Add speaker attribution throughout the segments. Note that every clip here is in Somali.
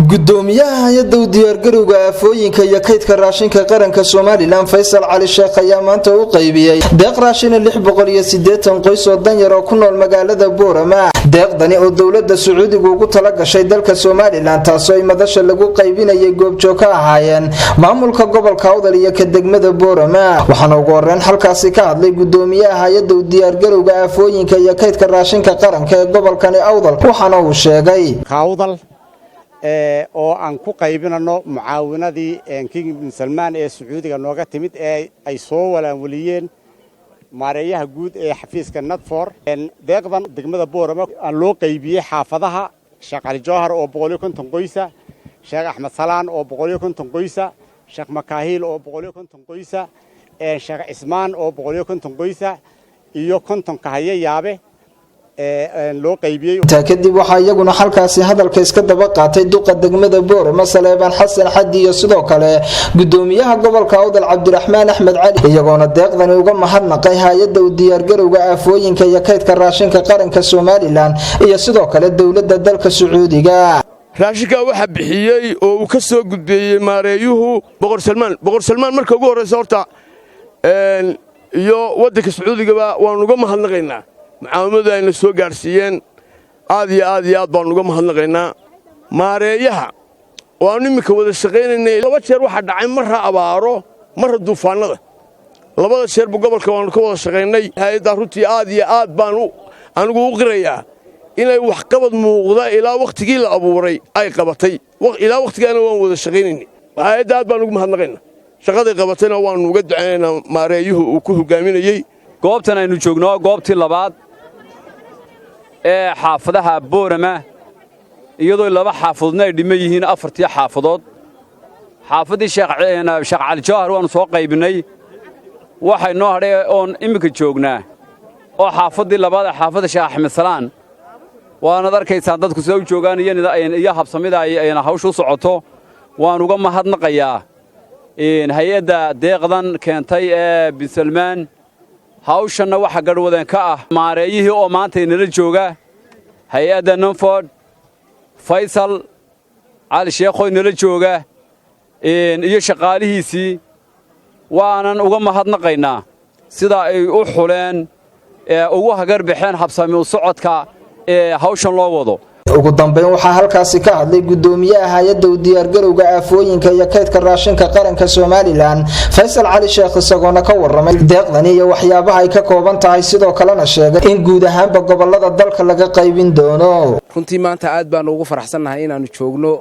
Speaker 1: Gudoomiyaha hay-adda u diyaargarowga aafooyinka iyo kaydka raashinka qaranka Somaliland, Faysal Cali Sheekh, ayaa maanta u qaybiyey deeq raashina 680 qoys oo danyar oo ku nool magaalada Boorama. Deeqdani oo dowlada Sacuudiga ugu tala gashay dalka Somaliland, taasoo ay madasha lagu qaybinayay goobjoog ka ahaayeen maamulka gobolka Awdal iyo ka degmada Boorama. Waxaana ugu horeyn halkaasi ka hadlay gudoomiyaha hay-adda u diyaargarowga aafooyinka iyo kaydka raashinka qaranka ee gobolkani Awdal, waxaana uu sheegay:
Speaker 2: Oo aan ku qaybinano mucaawinadii King bin Salmaan ee Sacuudiga nooga timid ee ay soo walaanweliyeen maareeyaha guud ee xafiiska Nadfor. Deeqdan degmada Boorama aan loo qaybiyey xaafadaha Sheekh Cali Jawhar oo 150 qoysa, Sheekh Axmed Salaan oo 150 qoysa, Sheekh Makaahiil oo 150 qoysa, Sheekh Cismaan oo 150 qoysa iyo 50-ka Haye Yaabe loo qaybiyey.
Speaker 1: Intaa kadib waxaa iyaguna halkaasi hadalka iska daba qaatay duqa degmada Boorama, Saleebaan Xasan Xaddi, iyo sidoo kale gudoomiyaha gobolka Awdal, Cabdiraxmaan Axmed Cali, iyagoona deeqdani uga mahadnaqay hay-adda u diyaargarowga aafooyinka iyo kaydka raashinka qaranka Somaliland iyo sidoo kale dowladda dalka Sacuudiga.
Speaker 3: Raashinkaa waxaa bixiyey oo uu ka soo gudbeeyey maareeyuhu Boqor Salmaan. Boqor Salmaan marka ugu horraysa horta iyo waddanka Sacuudigaba waannu uga mahadnaqaynaa mucaawimadu ayna soo gaadhsiiyeen. Aad iyo aad iyo aad baannu uga mahadnaqaynaa maareeyaha oo aannu imminka wada shaqaynaynay. Laba jeer waxaa dhacay, marra abaaro, marra duufaannada. Labada jeerba gobolka waannu ka wada shaqaynay. Hay-addaa runtii aad iyo aad baan anigu u qirayaa inay waxqabad muuqda ilaa wakhtigii la abuuray ay qabatay. Ilaa wakhtigaana waan wada shaqaynaynay. Hay-adda aad baan ugu mahadnaqaynaa, shaqaday qabatayna waannu uga ducaynaynaa maareeyuhu uu ku hogaaminayey.
Speaker 4: Goobtan aynu joogno goobtii labaad ee xaafadaha Boorama, iyadoo laba xaafadoodna ay dhiman yihiin afartii xaafadood. Xaafaddii Sheekh Cali Jawhar waannu soo qaybinnay. Waxay noo hadhay oon imminka joognaa oo xaafaddii labaad ee xaafadda Sheekh Axmed Salaan. Waanaad arkaysaan dadku sida u joogaan iyo habsamida ayna hawsha u socoto. Waan uga mahadnaqayaa hay-adda deeqdan keentay ee Bin Salmaan. Hawshanna waxa garhwadeen ka ah maareeyihii oo maanta inala jooga hay-adda Nonford, Faysal Cali Sheekho inala jooga iyo shaqaalihiisii. Waanan uga mahadnaqaynaa sida ay u xuleen ee ugu hagar baxeen habsami u socodka ee hawshan loo wado.
Speaker 1: Ugu dambayn waxaa halkaasi ka hadlay gudoomiyaha hay-adda u diyaargarowga aafooyinka iyo kaydka raashinka qaranka Somaliland, Faysal Cali Sheekh, isagoona ka waramay deeqdani iyo waxyaabaha ay ka kooban tahay, sidoo kalena sheegay in guud ahaanba gobolada dalka laga qaybin doono.
Speaker 5: Runtii maanta aad baanu ugu faraxsannahay inaannu joogno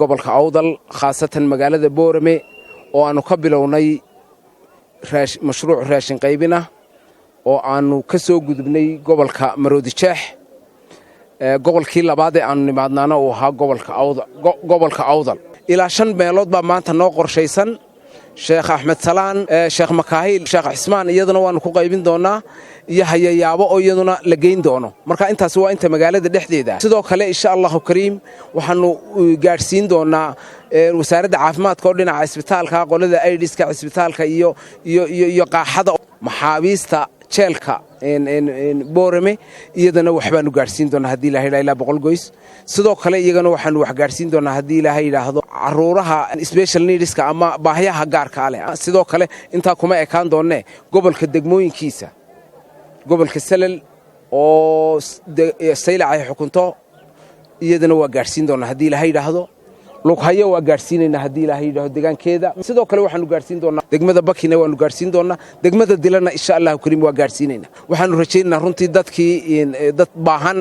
Speaker 5: gobolka Awdal, khaasatan magaalada Boorame, oo aannu ka bilownay mashruuc raashin qaybin ah oo aannu ka soo gudubnay gobolka Maroodijeex. Gobolkii labaad ee aannu nimaadnaana uu ahaa gobolka Awdal. Ilaa shan meelood baa maanta noo qorshaysan: Sheekh Axmed Salaan, Sheekh Makaahiil, Sheekh Cismaan iyaduna waannu ku qaybin doonnaa, iyo Hayayaabo oo iyaduna la geyn doono. Marka intaasi waa inta magaalada dhexdeeda. Sidoo kale, insha Allahu kariim, waxaannu gaadhsiin doonnaa wasaaradda caafimaadka oo dhinaca cisbitaalka, qolada aidiska cisbitaalka iyo iyo qaaxada, maxaabiista jeelka Boorame iyadana waxbaanu gaadhsiin doonaa haddii Ilahay yidhaha, ilaa 100 qoys. Sidoo kale iyagana waxaanu wax gaadhsiin doonaa haddii Ilaahay yidhaahdo carruuraha special needs-ka ama baahyaha gaarkaa leh. Sidoo kale intaa kuma ekaan doonnee, gobolka degmooyinkiisa, gobolka Salal oo Saylac ay xukunto, iyadana waa gaadhsiin doonaa haddii Ilaahay yidhaahdo. Lughayo waa gaadhsiinaynaa haddii Ilaahay yidhaahdo deegaankeeda. Sidoo kale waxaanu gaadhsiin doonaa degmada Bakina, waanu gaadhsiin doonaa degmada Dilana, insha Allahu kariim waa gaadhsiinaynaa. Waxaanu rajaynaynaa runtii dadkii dad baahan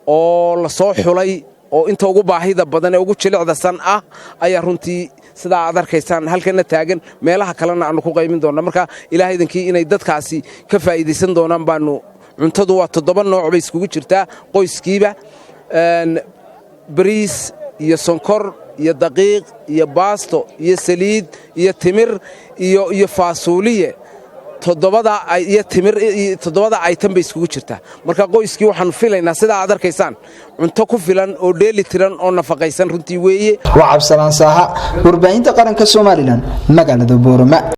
Speaker 5: oo la soo xulay oo inta ugu baahida badan ee ugu jilicda san ah ayaa runtii sidaa aad arkaysaan halkana taagan, meelaha kalena aanu ku qaymin doonna. Marka Ilahay idankii inay dadkaasi ka faa'iidaysan doonaan baanu. Cuntadu waa toddoba nooc bay iskugu jirtaa qoyskiiba: bariis iyo sonkor iyo daqiiq iyo baasto iyo saliid iyo timir iyo faasuuliye, toddobada iyo timir, toddobada item bay iskugu jirtaa. Marka qoyskii waxaanu filaynaa sidaa aad arkaysaan cunto ku filan oo dheeli tiran oo nafaqaysan runtii weeye.
Speaker 1: Waa Cabsalaan Saaha, warbaahinta qaranka Somaliland, magaalada Boorama.